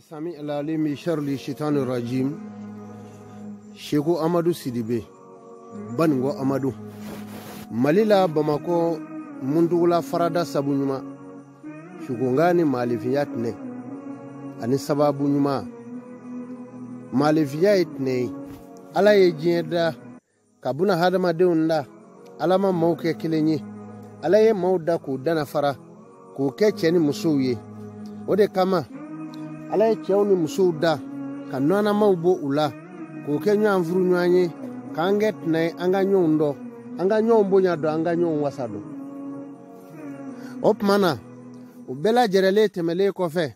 Sami alalimi sharli shaitanir rajim. Sheku Amadu Sidibe Baningo Amadu Mali la Bamako mundugula farada sabu ɲuman sukunga ni maalifiya tɛnɛ ani sababu ɲuman. Maalifiya ye tɛnɛ ye. Ala ye diɲɛ da ka buna hadamadenw da. Ala ma maaw kɛ kelen ye. Ala ye maaw da k'u dana fara k'u kɛ cɛ ni musow ye. O de kama Ala ye cɛw ni musow da ka nɔnɔmaw bɔ u la k'o kɛ ɲɔgɔn furu ɲɔgɔn ye, k'an kɛ tɛnɛ ye, an ka ɲɔgɔn dɔn, an ka ɲɔgɔn bonya dɔn, an ka ɲɔgɔn wasa dɔn. O tuma na o bɛɛ lajɛlen tɛmɛlen kɔfɛ,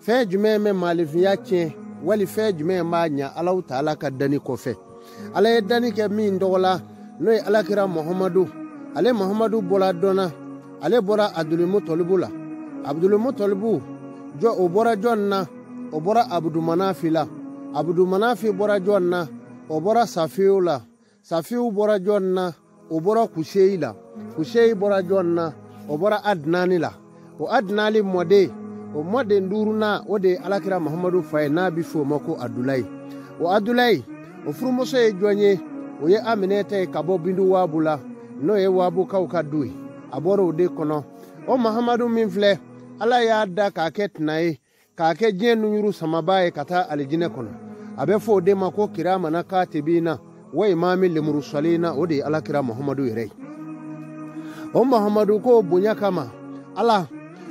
fɛn jumɛn bɛ maalifinya tiɲɛ wali fɛn jumɛn b'a ɲɛ Alahu taala ka danni kɔfɛ? Ala ye danni kɛ min tɔgɔ la, n'o ye Alakira Muhamadu. Ale Muhamadu bɔra dɔn na, ale bɔra Abudulmutalibu la. Abudulmutalibu jɔ o bɔra jɔn na? O bɔra Abudumanafi la. Abudumanafi bɔra jɔn na? O bɔra Safiyu la. Safiyu bɔra jɔn na? O bɔra Kuseyi la. Kuseyi bɔra jɔn na? O bɔra Adinani la. O Adinani mɔden, o mɔden duurunan, o de ye Alakira Muhamadu fa ye, n'a bɛ fɔ o ma ko Adulayi. O Adulayi, o furumuso ye jɔn ye? O ye Aminɛta ye ka bɔ Bindu Waabu la, n'o ye Waabukaw ka du ye. A bɔra o de kɔnɔ. O Muhamadu min filɛ, Ala y'a da k'a kɛ tɛna ye, k'a kɛ diɲɛ nunjuru samaba ye ka taa alijinɛ kɔnɔ. A bɛ fɔ o de ma ko kiramana katibina wa imami lemursalina. O de ye Alakira Muhamadu yɛrɛ ye. O Muhamadu ko bonya kama, Ala,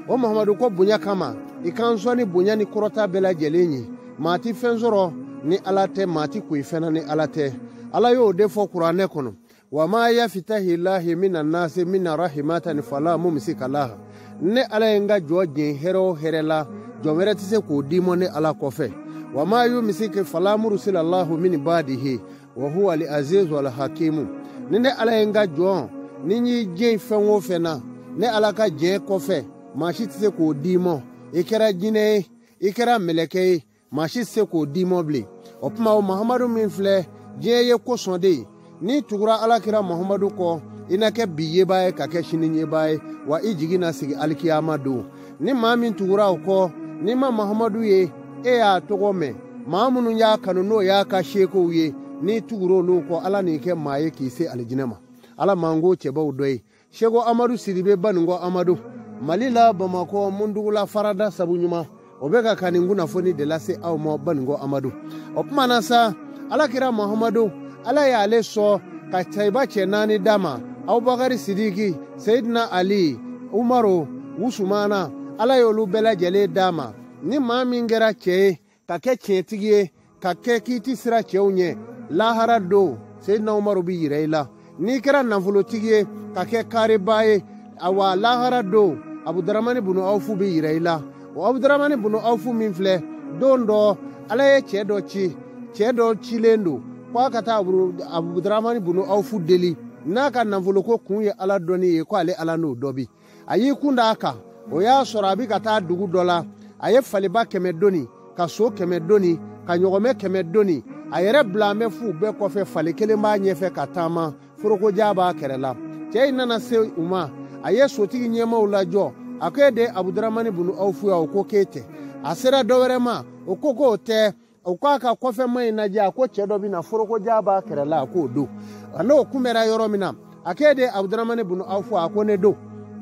o Muhamadu ko bonya kama, i k'an sɔn ni bonya ni kɔrɔta bɛɛ lajɛlen ye. Maa ti fɛn sɔrɔ ni Ala tɛ, maa ti koyi fɛn na ni Ala tɛ. Ala y'o de fɔ kuranɛ kɔnɔ. Wa ma yafitahi lahi mina nasi mina rahimatan fala mumsika laha. Ne Ala ye n ka jɔ diɲɛ hɛrɛ o hɛrɛ la, jɔn wɛrɛ tɛ se k'o d'i ma ne Ala kɔfɛ. Wa ma yumsiki fala mursila lahu min badihi wa huwa al azizu al hakimu. Ni ne Ala ye n ka jɔn, ni n y'i diɲɛ fɛn o fɛn na, ne Ala ka diɲɛ kɔfɛ, maa si tɛ se k'o d'i ma. I kɛra jinɛ ye, i kɛra mɛlɛkɛ ye, maa si tɛ se k'o d'i ma bilen. O tuma o Muhamadu min filɛ, diɲɛ ye kosɔn de ye. N'i tugura Alakira Muhamadu kɔ, i na kɛ bi yebaa ye ka kɛ sini yebaa ye, wa i jigi na sigi alikiyama don. Ni maa min tugura o kɔ, n'i ma Muhamadu ye, e y'a tɔgɔ mɛn. Maa minnu y'a kanu n'o y'a ka sekow ye, n'i tugura olu kɔ, Ala n'i kɛ maa ye k'i se alijinɛ ma. Ala m'an k'o cɛbaw dɔ ye. Seko Amadu Sidibe Baningo Amadu, Mali la Bamakɔ mundugula farada sabu ɲuman, o bɛ ka nin kunnafoni de lase aw ma Baningo Amadu. O tuma na sa, Alakira Muhamadu, Ala y'ale sɔn ka cɛba cɛ naani d'a ma: Abubakari Sidiki, Seyidina Ali, Umaru, Usumana. Ala y'olu bɛɛ lajɛlen d'a ma. Ni maa min kɛra cɛ ye, ka kɛ tiɲɛtigi ye, ka kɛ k'i ti sira cɛw ɲɛ, lahara don Seyidina Umaru bi yira i la. N'i kɛra nafolotigi ye, ka kɛ kaaribaa ye, awa lahara don Abudaramani bunu Awfu bi yira i la. O Abudaramani bunu Awfu min filɛ, don dɔ Ala ye cɛ dɔ ci, cɛ dɔ cilen don ko a ka taa Abudaramani bunu Awfu deli, n'a ka nafoloko kun ye Ala dɔnni ye, ko ale Ala n'o dɔ bi. A y'i kun d'a kan, o y'a sɔrɔ a bi ka taa dugu dɔ la. A ye faliba 100 doni, ka so 100 doni, ka ɲɔgɔmɛ 100 doni. A yɛrɛ bila an bɛ fu bɛɛ kɔfɛ, fali kelen b'a ɲɛfɛ ka taama, forokoja b'a kɛrɛ la. Cɛ in nana se u ma, a ye sotigi ɲɛmaaw lajɔ. A ko e de ye Abudaramani bunu Awfu ye? O ko k'e tɛ. A sera dɔ wɛrɛ ma, o ko k'o tɛ. O k'a ka kɔfɛma in lajɛ, a ko cɛ dɔ bɛ na, forokoja b'a kɛrɛ la, a k'o don. A n'o kunbɛra yɔrɔ min na, a k'e de ye Abudaramani bunu Awfu? A ko ne don.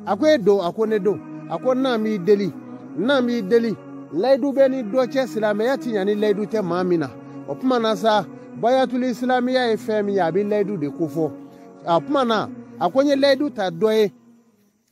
A ko e don? A ko ne don. A ko n'an b'i deli, n'an b'i deli, layidu bɛ ni dɔ cɛ, silamɛya ti ɲa ni layidu tɛ maa min na. O tuma na sa, bayatuli silamɛya ye fɛn min ye, a bɛ layidu de kofɔ. A tuma na, a ko n ye layidu ta dɔ ye,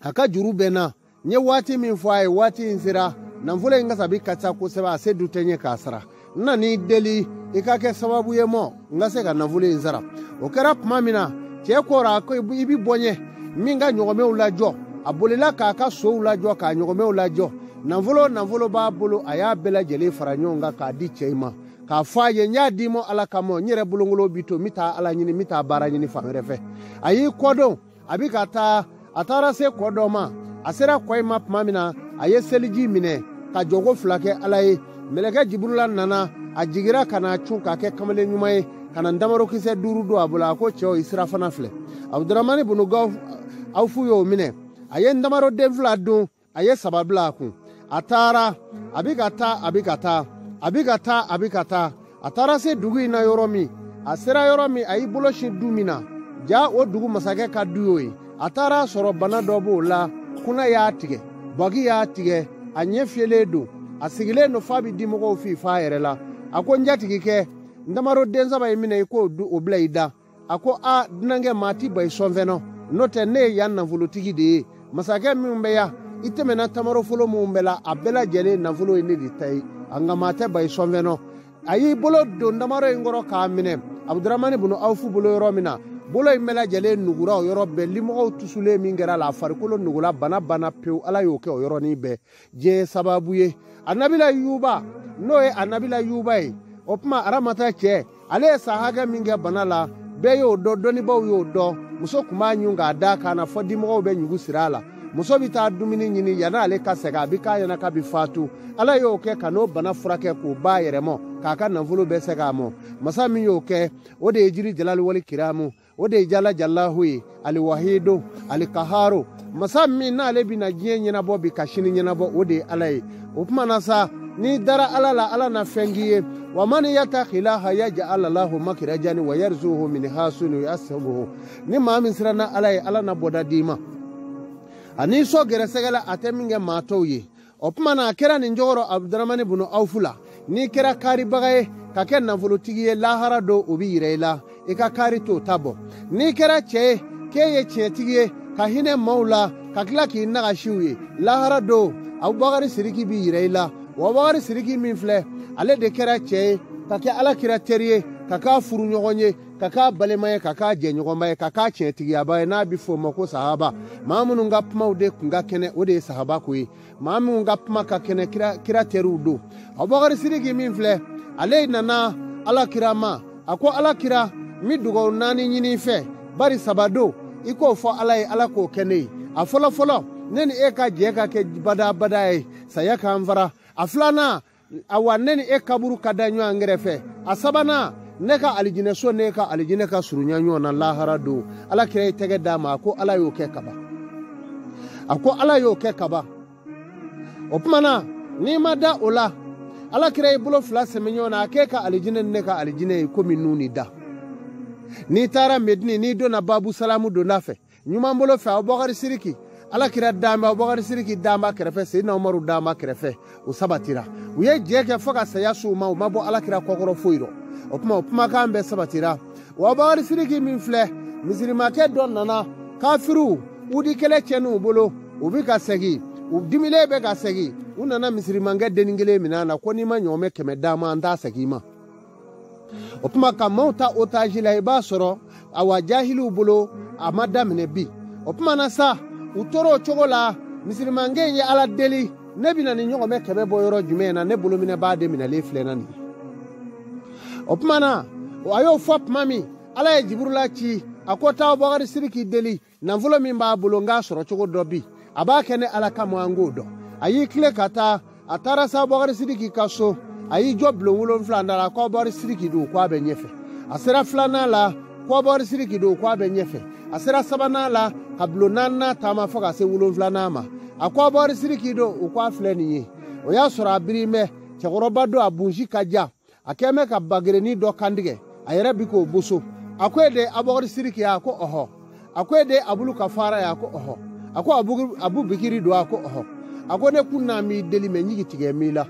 a ka juru bɛ n na. N ye waati min fɔ a ye, waati in sera, nafolo in kasabi ka ca kosɛbɛ, a se du tɛ n ye k'a sara. N nan'i deli i ka kɛ sababu ye mɔ n ka se ka nafolo in sara. O kɛra tuma min na, cɛ kɔrɔ a ko i bi bɔ n ɲɛ, min ka ɲɔgɔmɛw lajɔ. A bolila k'a ka sow lajɔ, k'a ɲɔgɔmɛw lajɔ. Nafolo b'a bolo, a y'a bɛɛ lajɛlen fara ɲɔgɔn kan k'a di cɛ in ma, k'a fɔ a ye n y'a d'i ma Ala kama, n yɛrɛ bolongolo bi to, n bɛ taa Ala ɲini, n bɛ taa baara ɲini fan wɛrɛ fɛ. A y'i kɔdon, a bɛ ka taa, a taara se kɔ dɔ ma. A sera kɔ in ma tuma min na, a ye seliji minɛ ka jɔgo 2 kɛ Ala ye. Mɛlɛkɛ Jiburula nana, a jigira ka na cun k'a kɛ kamalen ɲuman ye, ka na ntamarokisɛ 5 don a bolo. A ko cɛw, i sirafana filɛ. Abudaramani bunu Awfu y'o minɛ, a ye ntamaro den 2 dun, a ye 3 bila a kun. A taara, a bɛ ka taa, a bɛ ka taa, a bɛ ka taa, a bɛ ka taa. A taara se dugu in na yɔrɔ min, a sera yɔrɔ min, a y'i bolo sin du min na, ja o dugu masakɛ ka du y'o ye. A taara sɔrɔ bana dɔ b'o la, kunna y'a tigɛ, bagi y'a tigɛ, a ɲɛ fiyɛlen don, a sigilen don f'a bɛ dimɔgɔw fifa a yɛrɛ la. A ko n jatigikɛ, n tamaro den saba in minɛ i k'o o bila i da. A ko a dunankɛ, maa ti ba i sɔnfɛn nɔ, n'o tɛ ne ye yan nafolotigi de ye. Masakɛ minnu bɛ yan, i tɛmɛna tamaro fɔlɔ minnu bɛɛ la, a bɛɛ lajɛlen nafolo ye ne de ta ye, a nka maa tɛ ba i sɔnfɛn nɔ. A y'i bolo don tamaro in kɔrɔ k'a minɛ Abuduramani bunu Awufu bolo yɔrɔ min na, bolo in bɛɛ lajɛlen nugura o yɔrɔ bɛɛ, limɔgɔw tusulen min kɛra la, a farikolo nugula, bana banna pewu. Ala y'o kɛ o yɔrɔnin bɛɛ. Diɲɛ sababu ye Anabila Yuba, n'o ye Anabila Yuba ye, o tuma Aramata cɛ, ale ye san hakɛ min kɛ bana la, bɛɛ y'o dɔn, dɔnnibaaw y'o dɔn. Muso tun b'a ɲun k'a da kan na fɔ dimɔgɔw bɛ ɲugu siri a la. Muso bɛ taa dumuni ɲini yan'ale ka sɛgɛn, a bɛ k'a ɲɛna k'a bɛ fatu. Ala y'o kɛ ka n'o bana furakɛ k'o ba yɛrɛ mɔ, k'a ka nafolo bɛɛ sɛgɛ a mɔ. Masa min y'o kɛ, o de ye jiri jalali wali kiramu, o de ye jala jalahu ye, aliwahido, alikaharo. Masa min n'ale bɛna diɲɛ ɲɛnabɔ bi ka sini ɲɛnabɔ, o de ye Ala ye. O tuma na sa, n'i dara Ala la, Ala na fɛn k'i ye. Wa man yattaqillaha yaj'al lahu makhrajan wa yarzuqhu min haythu yahtasib. Ni maa min siranna Ala ye, Ala na bɔda d'i ma. Ani sɔ gɛrɛsɛgɛ la, a tɛ min kɛ maa tɔw ye. O tuma na a kɛra nin cogo rɔ Abuduramani bunu Awufu la. N'i kɛra kaaribaga ye ka kɛ nafolotigi ye, lahara don o bɛ yira i la, i ka kaari t'o ta bɔ. N'i kɛra cɛ ye k'e ye tiɲɛtigi ye, ka hinɛ maaw la, ka tila k'i nagasi u ye, lahara don Abubakari Siriki b'i yira i la. Wa Abubakari Siriki min filɛ, ale de kɛra cɛ ye ka kɛ Ala kira teri ye, ka k'a furuɲɔgɔn ye, ka k'a balima ye, ka k'a jɛɲɔgɔnba ye, ka k'a tiɲɛtigiyaba ye, n'a bɛ f'o ma ko sahaba. Maa minnu ka kumaw de kun ka kɛnɛ, o de ye sahaba ko ye. Maa minnu ka kuma ka kɛnɛ, kira teriw don. Abubakari Siriki min filɛ, ale nana Ala kira ma, a ko Ala kira, n bɛ dugawu naani ɲini i fɛ, bari saba don, i k'o fɔ Ala ye, Ala k'o kɛ ne ye. A fɔlɔ fɔlɔ, ne ni e ka jɛ ka kɛ badabada ye, saya k'an fara. A filanan, awa ne ni e kaburu ka da ɲɔgɔn kɛrɛfɛ. A sabanan, ne ka alijinɛso ne ka alijinɛ ka surunya ɲɔgɔn na lahara don. Ala kira ye tɛgɛ d'a ma, a ko Ala y'o kɛ kaban. A ko Ala y'o kɛ kaban. O tuma na, n'i ma da o la, Ala kira y'i bolo fila sɛmɛ ɲɔgɔn na, a k'e ka alijinɛ ni ne ka alijinɛ ye komi nun ni da. N'i taara Medini, n'i donna Babu Salamu donda fɛ, ɲuman bolo fɛ, Abubakari Siriki, Ala kira danba, Abubakari Siriki danba kɛrɛfɛ, Seyidina Umaru danba kɛrɛfɛ, o sabatira. U ye jɛ kɛ fo ka saya s'u ma, u ma bɔ Ala kira kɔkɔrɔ foyi rɔ. O tuma o kumakan bɛɛ sabatira. Wa Abubakari Siriki min filɛ, misirimakɛ dɔ nana, kafiriw, udi kɛlɛ tiɲɛn'u bolo, u bɛ ka segin, u dimilen bɛ ka segin. U nana misirimankɛ dennin kelen minɛ a la, ko n'i ma ɲɔgɔmɛ 100 d'a ma, an t'a segin i ma. O tuma ka maaw ta otage la, i b'a sɔrɔ awa jahiliw bolo, a ma daminɛ bi. O tuma na sa, u tora o cogo la, misirimankɛ in ye Ala deli, ne bɛna nin ɲɔgɔmɛ 100 bɔ yɔrɔ jumɛn na, ne bolominɛbaa de minɛlen filɛ na nin ye. O tuma na, a y'o fɔ tuma min, Ala ye Jiburula ci, a ko taa Abubakari Siriki deli, nafolo min b'a bolo n k'a sɔrɔ cogo dɔ bi, a b'a kɛ ne Ala kama, an k'o dɔn. A y'i tile ka taa, a taara se Abubakari Siriki ka so, a y'i jɔ bulon 7 da la, ko Abubakari Siriki don, ko a bɛ ɲɛfɛ. A sera filanan la, ko Abubakari Siriki don, ko a bɛ ɲɛfɛ. A sera sabanan la, ka bulon 4nan taama fo ka se 7nan ma. A ko Abubakari Siriki don, o ko a filɛ nin ye. O y'a sɔrɔ a biri bɛ, cɛkɔrɔba don, a bunsi ka jan, a kɛn bɛ ka bagerenin dɔ kantigɛ, a yɛrɛ bi k'o boso. A ko e de ye Abubakari Siriki ye? A ko ɔhɔ. A ko e de ye Abulu Kafara ye? A ko ɔhɔ. A ko Abu Bikiri don? A ko ɔhɔ. A ko ne kun n'a m'i deli, mɛ n jigi tigɛ m'i la.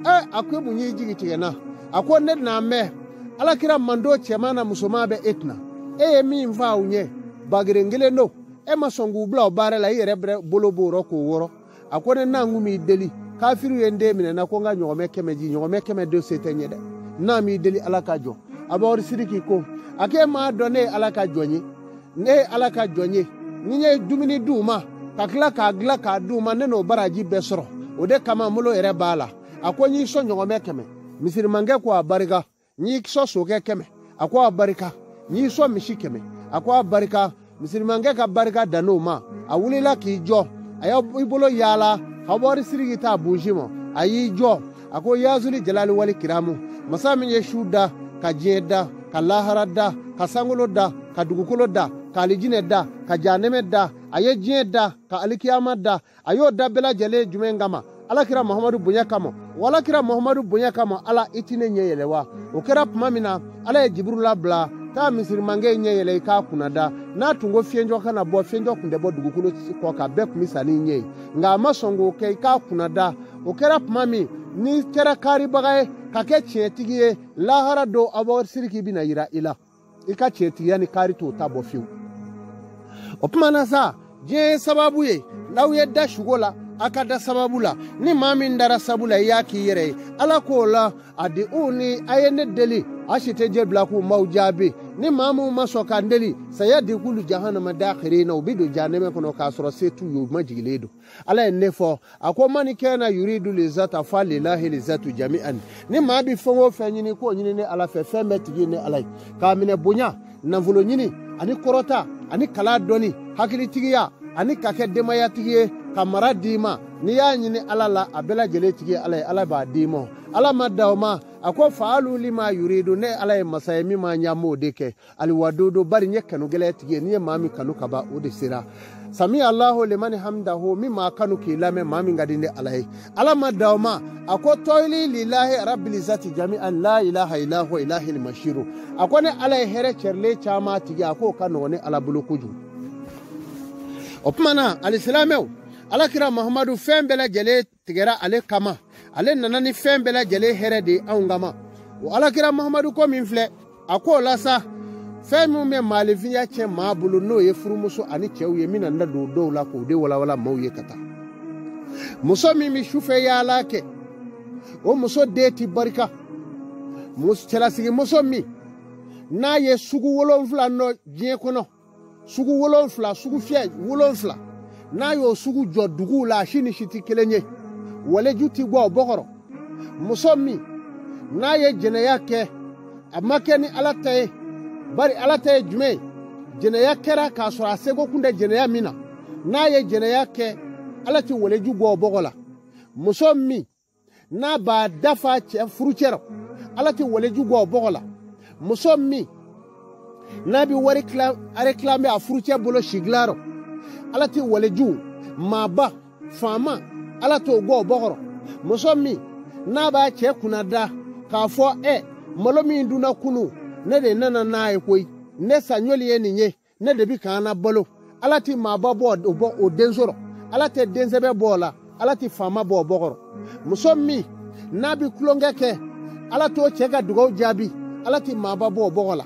A ko e mun y'i jigi tigɛ n na? A ko ne n'a mɛn Ala kira mando cɛman na musoman bɛ e kunna, e ye min fa u ɲɛ, bageren kelen don, e ma sɔn k'u bila o baara la, i yɛrɛ bolo b'o rɔ k'o wɔrɔ. A ko ne n'a kun m'i deli, kafiriw ye n den minɛ na, ko n ka ɲɔgɔmɛ 100 ji, ɲɔgɔmɛ 100 don se tɛ n ye dɛ, n'a m'i deli Ala ka jɔ. Abubakari Siriki ko, a k'e m'a dɔn ne ye Ala ka jɔn ye, ne ye Ala ka jɔn ye, ni n ye dumuni d'u ma ka tila k'a dilan k'a d'u ma, ne n'o baraji bɛɛ sɔrɔ, o de kama n bolo yɛrɛ b'a la. A ko n y'i sɔn ɲɔgɔmɛ 100, misirimankɛ ko a barika. N y'i sɔn sokɛ 100, a ko a barika. N y'i sɔn misi 100, a ko a barika. Misirimankɛ ka barika dann'o ma, a wulila k'i jɔ, a y'i bolo yaala, Abubakari Siriki t'a bonsi ma, a y'i jɔ, a ko yazuli jalali wali kiramu, masa min ye su da, ka diɲɛ da, ka lahara da, ka sankolo da, ka dugukolo da, ka alijinɛ da, ka janɛmɛ da, a ye diɲɛ da, ka alikiyama da, a y'o da bɛɛ lajɛlen jumɛn kama? Alakira Muhammadu bonya kama, wala kira Muhammadu bonya kama, Ala i ti ne ɲɛ yɛlɛ wa? O kɛra tuma min na, Ala ye Jibirila bila taa misirimange ɲɛ yɛlɛ i k'a kunnada. N'a tun ko fiɲɛjɔ kana bɔ, fiɲɛjɔ tun tɛ bɔ dugukolo kɔ kan, bɛɛ tun bɛ sa n'i ɲɛ ye. Nka a ma sɔn k'o kɛ, i k'a kunnada. O kɛra tuma min n'i kɛra kaaribaga ye ka kɛ tiɲɛtigi ye, lahara don Abubakar Siriki bɛna yira i la. I ka tiɲɛtigiya ni kaari t'o ta bɔ fiyewu. O tuma na sa, diɲɛ ye sababu ye. N'aw ye da sugo la, a ka da sababu la. Ni maa min dara sabu la, i y'a k'i yɛrɛ ye. Ala k'o la, a di u ni a ye ne deli, a si tɛ jɛ bila k'u m'aw jaabi. Ni maa min ma sɔn ka n deli, saya di kulu jahanama dakhirina, u bɛ don jahanama kɔnɔ k'a sɔrɔ se t'u ye, u ma jigilen don. Ala ye ne fɔ, a ko mani kɛna yuridu lizata fa lillahi lizatu jami'an. Ni maa bɛ fɛn o fɛn ɲini, k'o ɲini ne Ala fɛ, fɛn bɛɛ tigi ye ne Ala ye. K'a minɛ bonya, nafolo ɲini, ani kɔrɔta, ani kala dɔnni, hakilitigiya, ani ka kɛ denbayatigi ye, ka mara d'i ma. N'i y'a ɲini Ala la, a bɛɛ lajɛlen tigi ye Ala ye, Ala b'a d'i ma. Ala ma da o ma, a ko faalu lima yuridu, ne Ala ye masa ye min ma ɲa, m'o de kɛ. Aliwadodo, bari n ye kanu gɛlɛya tigi ye, n'i ye maa min kanu ka ban, o de sera. Sami Allahu limani hamdahu, min maa kanu k'i lamɛn, maa min ka di ne Ala ye. Ala ma da o ma, a ko tɔyili lillahi rabbil izzati jami'an la ilaha illa huwa ilahil mashiru. A ko ne Ala ye hɛrɛ cɛrilen caman tigi, a k'o ka nɔgɔn ne Ala bolo kojugu. O tuma na, alisilamɛw, Alakira Muhammadu fɛn bɛɛ lajɛlen tigɛra ale kama. Ale nana ni fɛn bɛɛ lajɛlen hɛrɛ de ye anw kama. O Alakira Muhammadu ko min filɛ, a k'o la sa, fɛn min bɛ maaninfinya tiɲɛ maa bolo, n'o ye furumuso ani cɛw ye, n bɛna n da don dɔw la k'o de walawala maaw ye ka taa. Muso min bɛ sufɛ yaala kɛ, o muso den ti barika. Cɛlasigimuso min n'a ye sugu 7 nɔ diɲɛ kɔnɔ, sugu 7, sugu fiyɛ 7, n'a y'o sugu jɔ duguw la, a si ni si tɛ kelen ye, waleju ti bɔ o bɔkɔrɔ. Muso min n'a ye jɛnɛya kɛ, a ma kɛ ni Ala ta ye, bari Ala ta ye jumɛn ye? Jɛnɛya kɛra k'a sɔrɔ a seko kun tɛ jɛnɛya min na, n'a ye jɛnɛya kɛ, Ala ti waleju bɔ o bɔgɔ la. Muso min n'a b'a dafa cɛ furucɛ rɔ, Ala ti waleju bɔ o bɔgɔ la. Muso min n'a bɛ wari réclamer a furucɛ bolo sigilan rɔ, Ala ti waleju, maaba, faama, Ala t'o bɔ o bɔgɔ rɔ. Muso min n'a b'a cɛ kunna da k'a fɔ, ɛ, malo min dunna kunu, ne de nana n'a ye koyi, ne saɲɔli ye nin ye, ne de bi k'an na balo. Ala ti maaba bɔ o bɔ o den sɔrɔ, Ala tɛ densɛbɛ bɔ o la, Ala ti faama bɔ o bɔgɔ rɔ. Muso min n'a bi tulonkɛ kɛ, Ala t'o cɛ ka dugawu jaabi, Ala ti maaba bɔ o bɔgɔ la.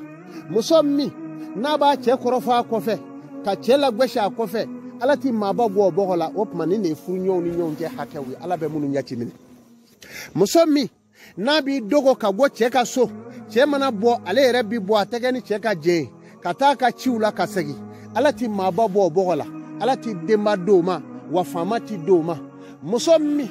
Muso min n'a b'a cɛ kɔrɔfɔ a kɔfɛ, ka cɛ lagosi a kɔfɛ, Ala ti maaba bɔ o bɔgɔ la. O tuma nin de ye furuɲɔgɔnw ni ɲɔgɔn cɛ hakɛw ye, Ala bɛ minnu ɲɛci minɛ. Muso min n'a b'i dogo ka bɔ cɛ ka so, cɛ mana bɔ, ale yɛrɛ bi bɔ, a tɛ kɛ ni cɛ ka jɛn ye, ka taa a ka ciw la ka segin, Ala ti maaba bɔ o bɔgɔ la, Ala ti denba d'o ma, wa faama ti d'o ma. Muso min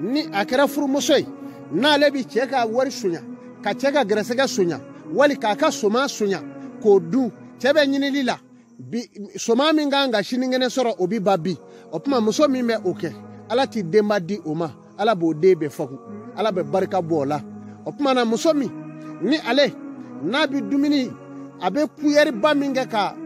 ni a kɛra furumuso ye, n'ale bi cɛ ka wari sonya, ka cɛ ka gɛrɛsɛgɛ sonya, wali k'a ka soma sonya k'o dun, cɛ bɛ ɲinili la bi, soma min kan ka sinikɛnɛ sɔrɔ, o bi ban bi. O tuma muso min bɛ o kɛ, Ala ti denba di o ma, Ala b'o den bɛɛ fagu, Ala bɛ barika bɔ o la. O tuma na, muso min ni ale n'a bi dumuni, a bɛ kuyɛriba min kɛ ka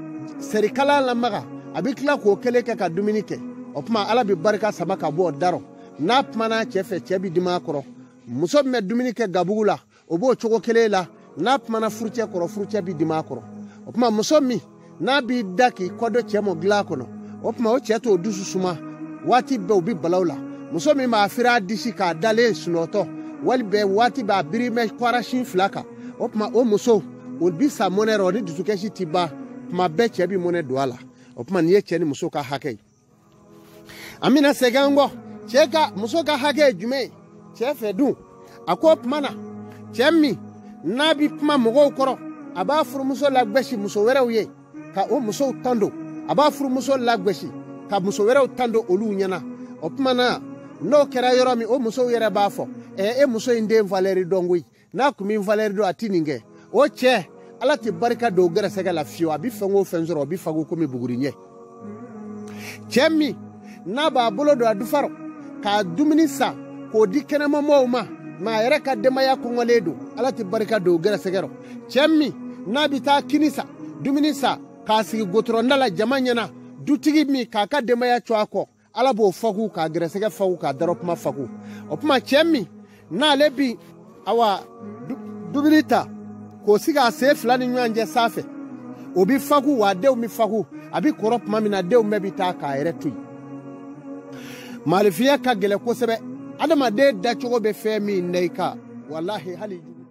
serikala lamaga, a bɛ tila k'o kelen kɛ ka dumuni kɛ, o tuma Ala bɛ barika sama ka bɔ o da rɔ. N'a kumana cɛ fɛ, cɛ bɛ dimi a kɔrɔ. Muso min bɛ dumuni kɛ gabugu la, o b'o cogo kelen la. N'a kumana furucɛ kɔrɔ, furucɛ bɛ dimi a kɔrɔ. O tuma muso min n'a b'i da k'i kɔ dɔ cɛ mɔ dilan kɔnɔ, o tuma o cɛ t'o dusu suma, waati bɛɛ o bɛ balaw la. Muso min b'a firi a disi k'a dalen sunɔgɔtɔ, wali bɛɛ waati bɛɛ a biri bɛ kɔrɔsin 2 kan, o tuma o muso o bi sa mɔnɛ rɔ, ni dusukasi ti ban, tuma bɛɛ cɛ bi mɔnɛ don a la. O tuma nin ye cɛ ni muso ka hakɛ ye. An bɛna segin an kɔ, cɛ ka muso ka hakɛ ye jumɛn ye cɛ fɛ dun? A ko o tuma na, cɛ min n'a bi kuma mɔgɔw kɔrɔ, a b'a furumuso lagosi muso wɛrɛw ye, ka o musow tando, a b'a furumuso lagosi ka muso wɛrɛw tando olu ɲɛna. O tuma na, n'o kɛra yɔrɔ min, o musow yɛrɛ b'a fɔ, ɛ, e muso in den valeur dɔn koyi, n'a kun bɛ valeur dɔn, a ti nin kɛ. O cɛ, Ala tɛ barika don gɛrɛsɛgɛ la fiyewu, a bɛ fɛn o fɛn sɔrɔ, o bɛ fago komi buguri ɲɛ. Cɛ min n'a b'a bolo don a dufa rɔ k'a dumuni san k'o di kɛnɛmamɔgɔw ma, mɛ a yɛrɛ ka denbaya kɔngɔlen don, Ala tɛ barika don gɛrɛsɛgɛ rɔ. Cɛ min n'a bɛ taa kini san, dumuni san k'a sigi gotɔrɔnda la jama ɲɛna, dutigi min k'a ka denbaya cɔ a kɔ, Ala b'o fagu k'a gɛrɛsɛgɛ fagu k'a darɔkuma fagu. O tuma cɛ min n'ale bi awa dumuni ta k'o sigi a sen fila ni ɲɔgɔn cɛ sanfɛ, o bi fagu wa denw bi fagu. A bi kɔrɔ tuma min na denw bɛɛ bi taa k'a yɛrɛ to yen. Maalifiya ka gɛlɛn kosɛbɛ. Adamaden dacogo bɛ fɛn min da i kan, walahi hali jugu.